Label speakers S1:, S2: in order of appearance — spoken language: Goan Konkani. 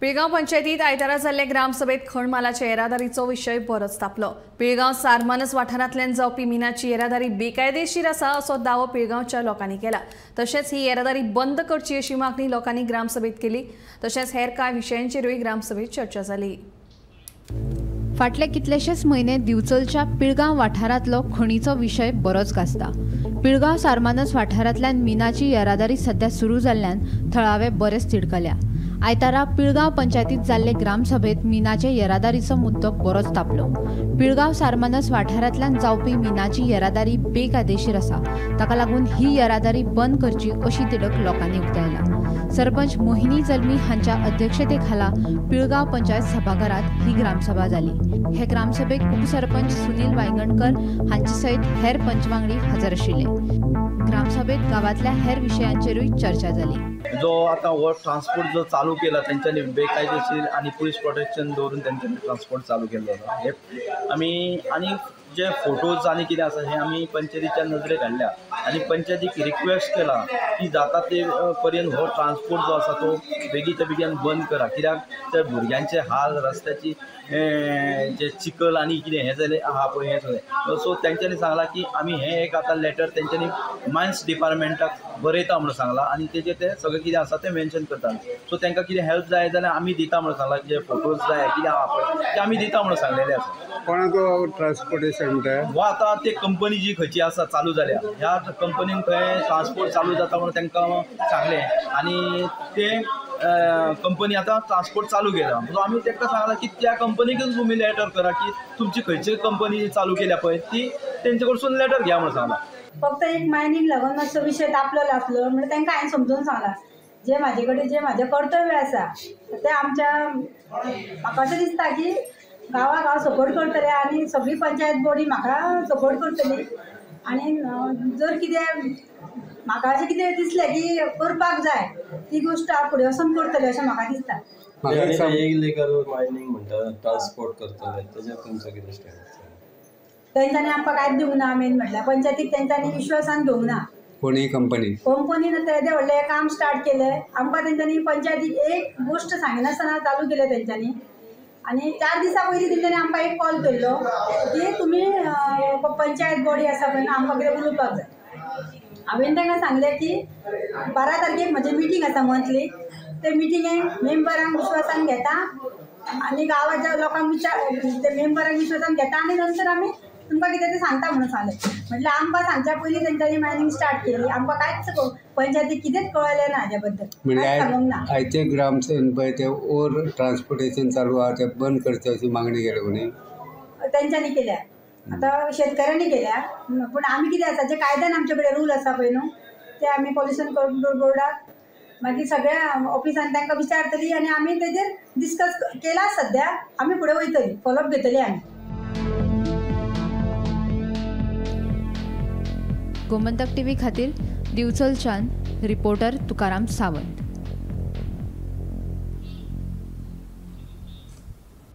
S1: पिळगांव पंचायतीत आयतारा जाल्ले ग्रामसभेत खणमालाच्या येरादारीचो विशय बरोच तापलो। पिळगांव सारमानस वाठारांतल्यान जावपी मिनाची येरादारी बेकायदेशीर आसा असो दावो पिळगांवच्या लोकांनी केला। तशेंच ही येरादारी बंद करची अशी मागणी लोकांनी ग्रामसभेत केली। तशेंच हेर कांय विशयांचेरूय ग्रामसभेत चर्चा जाली।
S2: फाटले कितलेशेच म्हयने दिवचलच्या पिळगांव वाठारांतलो खणीचो विशय बरोच गाजता। पिळगांव सारमानस वाठारांतल्यान मिनाची येरादारी सध्या सुरू जाल्ल्यान थळावे बरेच तिडकल्या। आयतारा पिळगांव पंचायतीत जाल्ले ग्रामसभेत मिनाचे येरादारीचो मुद्दो बरोच तापलो। पिळगांव सारमानस वाठारांतल्यान जावपी मिनाची येरादारी बेकायदेशीर आसा, ताका लागून ही येरादारी बंद करची अशी तिडक लोकांनी उक्तायला। सरपंच मोहिनी जल्मी हांच्या अध्यक्षतेखाला पिळगांव पंचायत सभाघरात ही ग्रामसभा जाली। हे ग्रामसभेक उपसरपंच सुनील वायंगणकर हांचे सयत हेर पंचवांगडी हजर आशिल्ले। ग्रामसभेत गावातल्या हेर विशयांचेरूय चर्चा जाली।
S3: जो आता हो ट्रान्सपोर्ट जो चालू केला तेंच्यांनी बेकायदेशीर आनी पुलीस प्रोटेक्शन दवरून तेंच्यांनी ट्रान्सपोर्ट चालू केल्लो आसा। हे आमी आनी जे फोटोज आनी कितें आसा हे आमी पंचायतीच्या नजरेक हाडल्या आनी पंचायतीक रिक्वेस्ट केला की जाता ते पर्यंत हो ट्रान्सपोर्ट जो आसा तो बेगीच्या बेगीन बंद करा, कित्याक ते भुरग्यांचे हाल रस्त्याची जे चिखल आनी कितें हें जालें आहा पळय हें सगळें। सो तेंच्यांनी सांगलां की आमी हें एक आतां लेटर तेंच्यांनी मायन्स डिपार्टमेंटाक बरयता म्हणून सांगलां आनी तेजेर ते सगळें कितें आसा तें मेन्शन करता। सो तांकां कितें हेल्प जाय जाल्यार आमी दिता म्हणून सांगलां, जे फोटोज जाय कितें आहा पळय ते आमी दिता म्हणून सांगलेलें आसा।
S4: कोणाचो ट्रान्सपोर्टेशन
S3: हो आतां ते कंपनी जी खंयची आसा चालू जाल्या ह्या कंपनीन खंय ट्रान्सपोर्ट चालू जाता म्हणून तांकां सांगलें आनी ते कंपनी आतां ट्रान्सपोर्ट चालू केला। सो आमी तांकां सांगलां की त्या कंपनीकच तुमी लेटर करा की तुमची खंयची कंपनी चालू केल्या पळय ती तेंचे कडसून लेटर घ्या म्हणून सांगलां।
S5: फक्त एक मायनींग लागून मातसो विशय तापलेलो आसलो म्हणल्यार तांकां हांवें समजून सांगलां जे म्हाजे कडेन जे म्हाजें कर्तव्य आसा तें आमच्या म्हाका अशें दिसता की गांवाक हांव सपोर्ट करतलें आनी सगळी पंचायत बॉडी म्हाका सपोर्ट करतली आनी जर कितें म्हाका अशें कितें दिसलें की करपाक जाय ती गोश्ट हांव फुडें वचून करतलें अशें म्हाका दिसता।
S6: इलिगल मायनींग म्हणटा ट्रान्सपोर्ट करतले तेजेर तुमचो कितें स्टँड आसा?
S5: तेंच्यांनी आमकां कांयच दिवंक ना, मेन म्हटल्यार पंचायतीक तेंच्यांनी विश्वासान घेवंक ना।
S4: कोणी कंपनी
S5: कंपनीन तेदें व्हडलें काम स्टार्ट केलें आमकां तेंच्यांनी पंचायतीक एक गोश्ट सांगिनासतना चालू केलें तेंच्यांनी आनी 4 दिसां पयलीं तेंच्यांनी आमकां एक कॉल केल्लो की तुमी पंचायत बॉडी आसा पळय न्हू आमकां कितें उलोवपाक जाय। हांवें तांकां सांगलें की 12 तारखेक म्हजी मिटींग आसा मंथली, ते मिटिंगेक मेंबरांक विश्वासान घेता आनी गांवाच्या लोकांक विचार ते मेंबरांक विश्वासान घेता आनी नंतर आमी तुमकां कितें तें सांगता म्हणून सांगलें। म्हटल्यार आमकां सांगच्या पयलीं तेंच्यांनी मायनींग स्टार्ट केली, आमकां कांयच पंचायतीक कितेंच कळ्ळें ना हाज्या बद्दल, सांगूंक ना।
S4: आयचे ग्रामसेन पळय ते ओवर ट्रान्सपोर्टेशन चालू आहा ते बंद करचें अशी मागणी केल्या कोणी
S5: तेंच्यांनी केल्या, आतां शेतकऱ्यांनी केल्या, पूण आमी कितें आसा जे कायद्यान आमचे कडेन रूल आसा पळय न्हू ते आमी पॉल्युशन कंट्रोल बोर्डाक मागीर सगळ्या ऑफिसान तांकां विचारतली आनी आमी तेजेर डिस्कस केला सद्या आमी फुडें वयतली, फॉलोअप घेतली आमी।
S2: गोमंतक टीव्ही खातीर दिवचलच्यान रिपोर्टर तुकाराम सावंत।